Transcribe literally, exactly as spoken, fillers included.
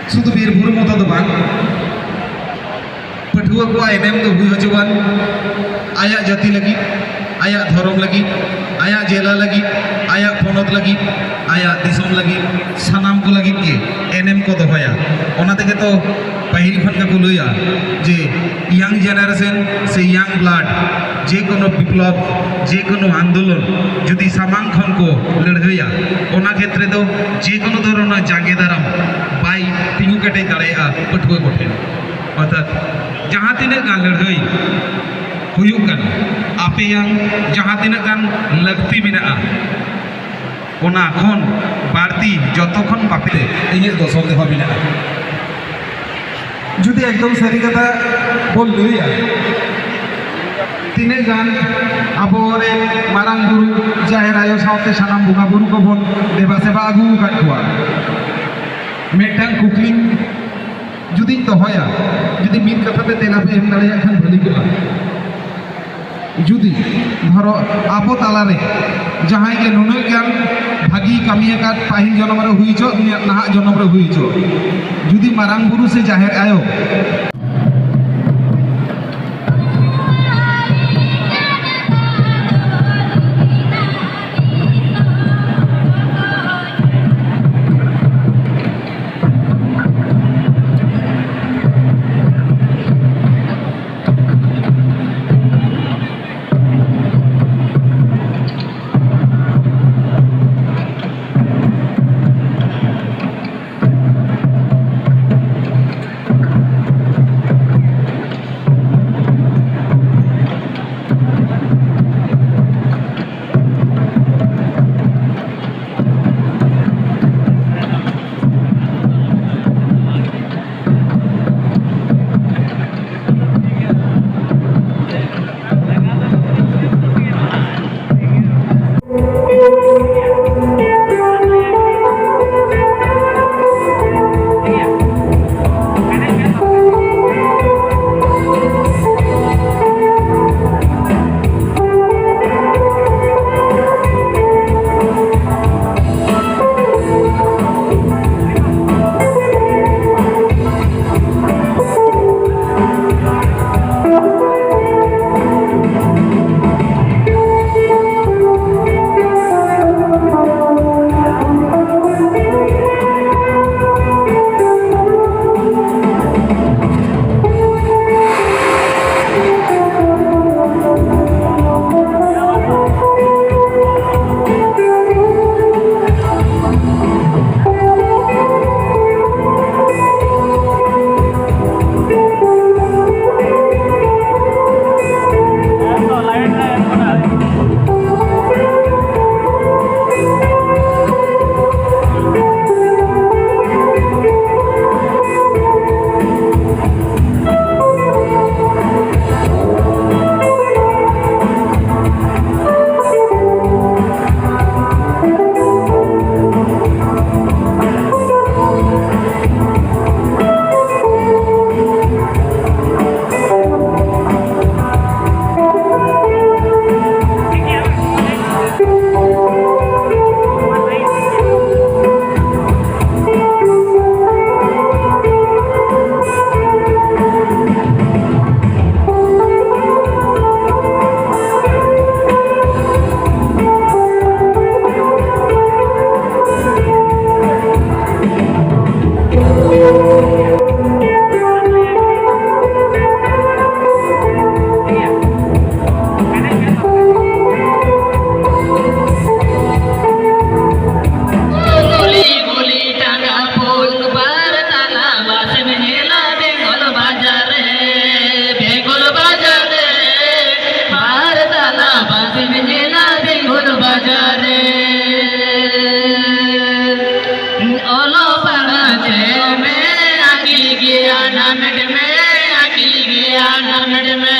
ᱥᱩᱫᱷᱩ ᱵᱤᱨ ᱵᱩᱨᱩ ᱢᱚᱛᱚ ᱫᱚ ᱵᱟᱝ, ᱯᱟᱹᱴᱷᱩᱣᱟᱹ ᱠᱚᱣᱟᱜ ᱮᱱᱮᱢ ᱫᱚ ᱦᱩᱭ ᱦᱚᱪᱚᱣᱟᱱ, ᱟᱭᱟᱜ ᱡᱟᱹᱛᱤ ᱞᱟᱹᱜᱤᱫ, ᱟᱭᱟᱜ ᱫᱷᱚᱨᱚᱢ ᱞᱟᱹᱜᱤᱫ, ᱟᱭᱟᱜ ᱡᱮᱞᱟ ᱞᱟᱹᱜᱤᱫ, ᱟᱭᱟᱜ ᱯᱚᱱᱚᱛ ᱞᱟᱹᱜᱤᱫ, ᱟᱭᱟᱜ ᱫᱤᱥᱚᱢ ᱞᱟᱹᱜᱤᱫ, ᱥᱟᱱᱟᱢ ᱠᱚ ᱞᱟᱹᱜᱤᱫ ᱜᱮ ᱮᱱᱮᱢ ᱠᱚ ᱫᱚᱦᱚᱭᱟ᱾ ᱚᱱᱟ ᱛᱮᱜᱮ ᱛᱚ ᱯᱟᱹᱦᱤᱞ ᱠᱷᱚᱱ ᱜᱮᱠᱚ ᱞᱟᱹᱭᱟ ᱡᱮ young generation ᱥᱮ young blood ᱡᱮ ᱠᱳᱱᱳ ᱵᱤᱯᱞᱚᱵ, ᱡᱮ ᱠᱳᱱᱳ ᱟᱱᱫᱳᱞᱚᱱ ᱡᱩᱫᱤ ᱥᱟᱢᱟᱝ ᱠᱷᱚᱱ ᱠᱚ ᱞᱟᱹᱲᱦᱟᱹᱭᱟ, ᱚᱱᱟ ᱠᱷᱮᱛᱨᱮ ᱫᱚ ᱡᱮ ᱠᱳᱱᱳ ᱫᱷᱚᱨᱚᱱᱟᱜ ᱡᱟᱸᱜᱮ ᱫᱟᱨᱟᱢ ᱵᱟᱭ ᱛᱤᱸᱜᱩ ᱠᱮᱴᱮᱡ ᱫᱟᱲᱮᱭᱟᱜᱼᱟ ᱯᱟᱹᱴᱷᱩᱣᱟᱹ ᱠᱚᱴᱷᱮᱱ᱾ ᱚᱨᱛᱷᱟᱛ ᱡᱟᱦᱟᱸ ᱛᱤᱱᱟᱹᱜ ᱜᱟᱱ ᱞᱟᱹᱲᱦᱟᱹᱭ ᱦᱩᱭᱩᱜ ᱠᱟᱱᱟ, ᱟᱯᱮᱭᱟᱝ ᱡᱟᱦᱟᱸ ᱛᱤᱱᱟᱹᱜ ᱜᱟᱱ ᱞᱟᱹᱠᱛᱤ ᱢᱮᱱᱟᱜᱼᱟ, ᱚᱱᱟ ᱠᱷᱚᱱ ᱵᱟᱹᱲᱛᱤ ᱡᱚᱛᱚ ᱠᱷᱚᱱ ᱵᱟᱯᱮ ᱤᱧᱟᱹᱜ ᱫᱚ ᱥᱚᱱᱫᱮᱦᱚ ᱢᱮᱱᱟᱜᱼᱟ᱾ ᱡᱩᱫᱤ ᱮᱠᱫᱚᱢ ᱥᱟᱹᱨᱤ ᱠᱟᱛᱷᱟ ᱵᱚᱱ ᱞᱟᱹᱭᱟ, ᱛᱤᱱᱟᱹᱜ ᱜᱟᱱ ᱟᱵᱚᱨᱮᱱ ᱢᱟᱨᱟᱝ ᱵᱩᱨᱩ, ᱡᱟᱦᱮᱨ ᱟᱭᱳ ᱥᱟᱶᱛᱮ ᱥᱟᱱᱟᱢ ᱵᱚᱸᱜᱟ ᱵᱩᱨᱩ ᱠᱚᱵᱚᱱ ᱫᱮᱵᱟ ᱥᱮᱵᱟ ᱟᱹᱜᱩ ᱟᱠᱟᱫ ᱠᱚᱣᱟ, ᱢᱤᱫᱴᱟᱝ ᱠᱩᱠᱞᱤ ᱡᱩᱫᱤᱧ ᱫᱚᱦᱚᱭᱟ, ᱡᱩᱫᱤ ᱢᱤᱫ ᱠᱟᱛᱷᱟ ᱛᱮ ᱛᱮᱞᱟ ᱯᱮ ᱮᱢ ᱫᱟᱲᱮᱭᱟᱜ ᱠᱷᱟᱱ ᱵᱷᱟᱹᱞᱤ ᱠᱚᱜᱼᱟ᱾ ᱡᱩᱫᱤ ᱫᱷᱚᱨᱚ ᱟᱵᱚ ᱛᱟᱞᱟᱨᱮ ᱡᱟᱦᱟᱸᱭ ᱜᱮ ᱱᱩᱱᱟᱹᱜ ᱜᱟᱱ ᱵᱷᱟᱹᱜᱤ ᱠᱟᱹᱢᱤ ᱟᱠᱟᱫ, ᱯᱟᱹᱦᱤᱞ ᱡᱚᱱᱚᱢ ᱨᱮ ᱦᱩᱭ ᱦᱚᱪᱚ, ᱱᱟᱦᱟᱜ ᱡᱚᱱᱚᱢ ᱨᱮ ᱦᱩᱭ ᱦᱚᱪᱚ, ᱡᱩᱫᱤ ᱢᱟᱨᱟᱝ ᱵᱩᱨᱩ ᱥᱮ ᱡᱟᱦᱮᱨ ᱟᱭᱳ ᱦᱟᱢᱮᱴ ᱢᱮ, ᱟᱹᱠᱤᱞ ᱜᱮᱭᱟᱱ ᱦᱟᱢᱮᱴ ᱢᱮ᱾